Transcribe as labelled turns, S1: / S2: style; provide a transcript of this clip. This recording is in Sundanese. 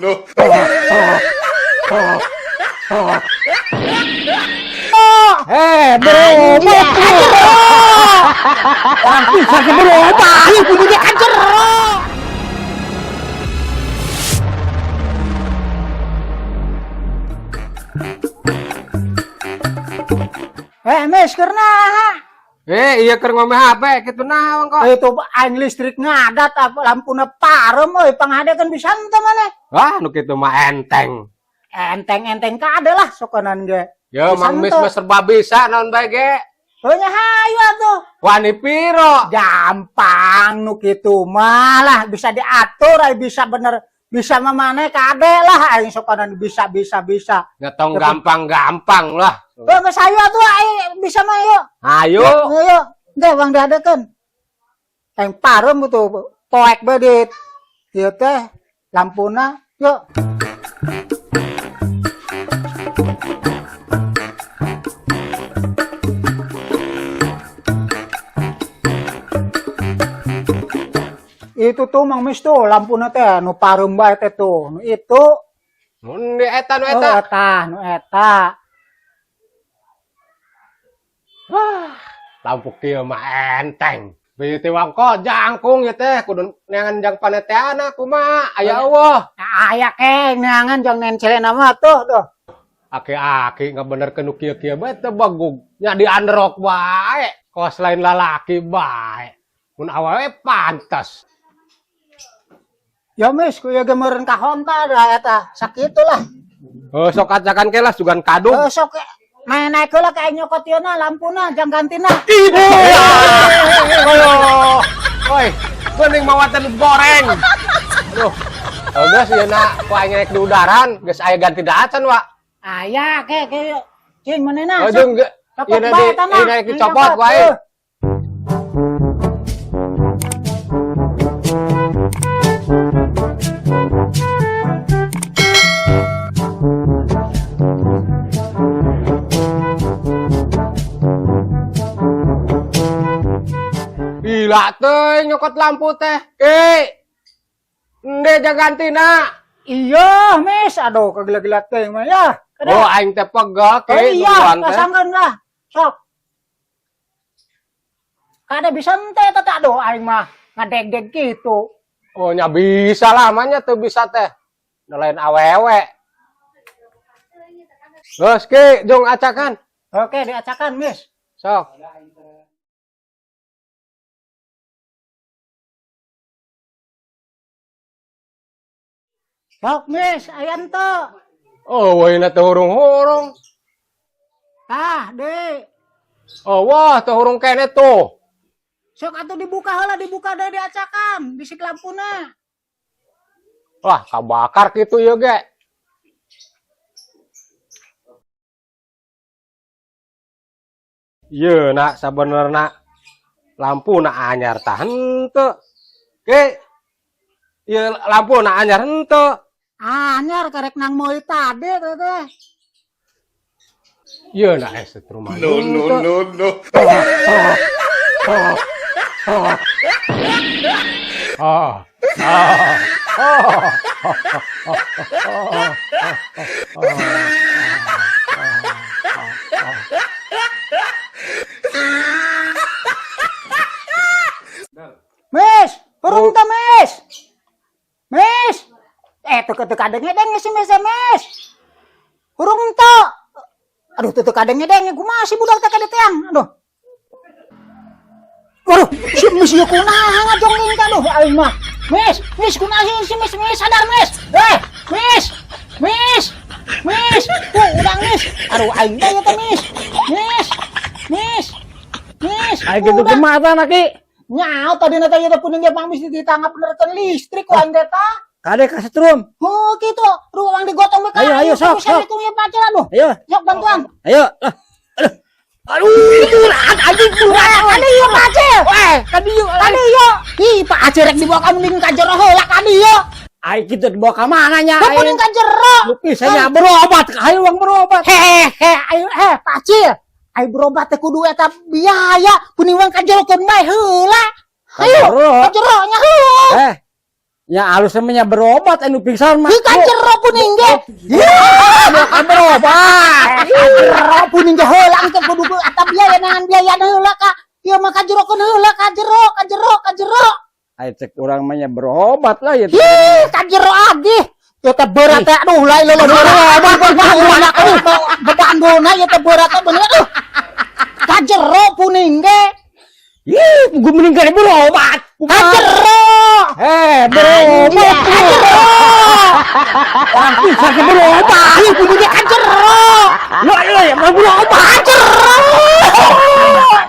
S1: no.
S2: Eh, berobat. Bisa ke berobat.
S3: Ih, kudu dia ka jero. Eh, Mes, keur naha?
S2: Eh, iya keur ngomeh HP kitu naon kok.
S3: Itu aing listrik ngadat apa lampuna parem euy, panghadekeun bisa henteu maneh.
S2: Wah, nu kitu mah enteng.
S3: Enteng-enteng kade lah sokonan ge.
S2: Yo,
S3: Bisa
S2: Mang Mis
S3: henteu.
S2: mah serba bisa naon bae ge.
S3: Heuh nya hayu atuh.
S2: Wani piro?
S3: Gampang nu kitu mah lah bisa diatur ai bisa bener bisa mah maneh kade lah aing sokonan bisa bisa bisa.
S2: Ngetong gampang-gampang lah.
S3: Heuh geus hayu atuh aing bisa mah yuk.
S2: Ayo.
S3: Ayo, deh bang diadakan. Yang parem itu poek bae di ieu teh lampuna, yuk. Itu tuh Mang Mis tuh lampuna teh nu parem bae teh tuh. Nu itu
S2: Mun di eta nu
S3: oh
S2: eta.
S3: eta nu eta.
S2: Wah, lampu kieu mah enteng. Beuh teh wangko jangkung ya teh kudu neangan jang paneteana kumaha aya eueuh.
S3: Nah, aya keng neangan jang nencelena mah tuh tuh.
S2: Aki-aki ngabenerkeun nu kieu-kieu bae teu bagug. Nya diandrok bae. Kos lain lalaki bae. Mun awewe pantes.
S3: Ya Mis, ku ieu ge meureun ka honta da eta sakitu lah.
S2: Oh, sok acakan ke lah sugan kadung.
S3: Oh, sok main naik heula ka aing nyokot ieu na lampuna jang gantina.
S2: Ayo. Woi, geuning mawatan goreng. Aduh. Oh, geus ieu na ku aing rek di udaran, geus aya ganti daacan, Wak.
S3: Aya ke ke cing manehna.
S2: Oh, jeung
S3: Copot
S2: ieu na
S3: bae
S2: di
S3: eta mah.
S2: ieu na dicopot ku aing.
S3: Heuh.
S2: Gila teh nyokot lampu teh. Eh. Ende jang gantina.
S3: Iya, Mis, aduh kagila-gila teh mah ya. Kada.
S2: Oh, aing teh pegel
S3: Oh,
S2: ke
S3: iya,
S2: nungguan teh.
S3: pasangkeun lah. Sok. Kada bisa ente eta teh aduh aing mah ngadeg-deg gitu.
S2: Oh, nya bisa lah, manya teu bisa teh. Nu lain awewe. Geus ki, jung acakan.
S3: Oke, diacakan, Mis.
S2: Sok.
S3: Sok, Mis, aya henteu.
S2: Oh, weuna teu hurung-hurung.
S3: Tah, Dek.
S2: Oh, wah, teu hurung keneh tuh.
S3: Sok atuh dibuka heula, dibuka deui diacakan, bisik lampuna.
S2: Wah, kabakar kitu ieu ge. Ieu nak sabenerna lampu na anyar tah henteu. Ke ieu lampu na anyar henteu.
S3: Anyar karek nang moy tadi teh teh.
S2: Ieu na setrum mah.
S1: No, no, no, no.
S2: Ah. Ah. Ah.
S3: Mis, hurung teh Mis. Mis. Eh, teu teu kadenge-denge si Mis, Mis. Hurung teu. Aduh, teu teu kadenge-denge kumaha si budak teh ka teang. Aduh. Waduh, si Mis ieu kunaha ngajongling teh aduh aing mah. Mis, Mis kunaha si Mis, Mis sadar Mis. Eh, Mis. Mis. Mis. Tuh, udah Mis. Aduh aing teh ieu teh Mis. Mis. Mis. Mis.
S4: Aing gitu
S3: udah.
S4: kumaha naki?
S3: Nyaho tadi na tadi kuning ge Mang Mis ditangkap benerkeun listrik ku aing teh tah.
S4: Kade ka setrum.
S3: Oh, gitu. Ruang digotong we ka.
S4: Ayo, ayo, sok, sok.
S3: Ku ieu pacel aduh.
S4: Ayo,
S3: Sok bantuan.
S4: ayo. Lah. Aduh. Aduh, berat anjing berat.
S3: Kadi ieu pacel.
S4: Weh, kadi yuk.
S3: Kadi ieu. Ih, Pak Aceh rek dibawa ka mending ka jero heula kadi ieu.
S4: Aing kitu dibawa ka mana nya?
S3: Ku kuning ka jero.
S4: Lu bisa nya berobat, ayo uang berobat.
S3: Hehehe, ayo eh Pak Acil. Ayo berobat teh kudu eta biaya, kuning wang ka jero keun bae heula. Ayo,
S4: jero.
S3: ka jero nya heuh.
S4: Eh. Ya halus namanya berobat anu pingsan mah.
S3: Ih, ka jero puning ge.
S4: Kan berobat.
S3: Jero puning ge heula engke kudu atap biaya nangan biaya heula ka. Ieu mah ka jero keun heula ka jero, ka jero, ka jero.
S4: Ayo cek urang mah nya berobat lah ya.
S3: Ih, ka jero agih. Ieu teh berat teh, aduh, lain leuleun berobat aduh, bebandona ieu teh berat teh bener aduh. Ka jero puning ge.
S4: Ih, gue meninggal berobat.
S3: Ka jero.
S4: Eh, berobat.
S3: Ka jero.
S4: Pingsan ke berobat.
S3: Ih, puning ge ka jero.
S4: Lah, ya, berobat.
S3: Ka jero.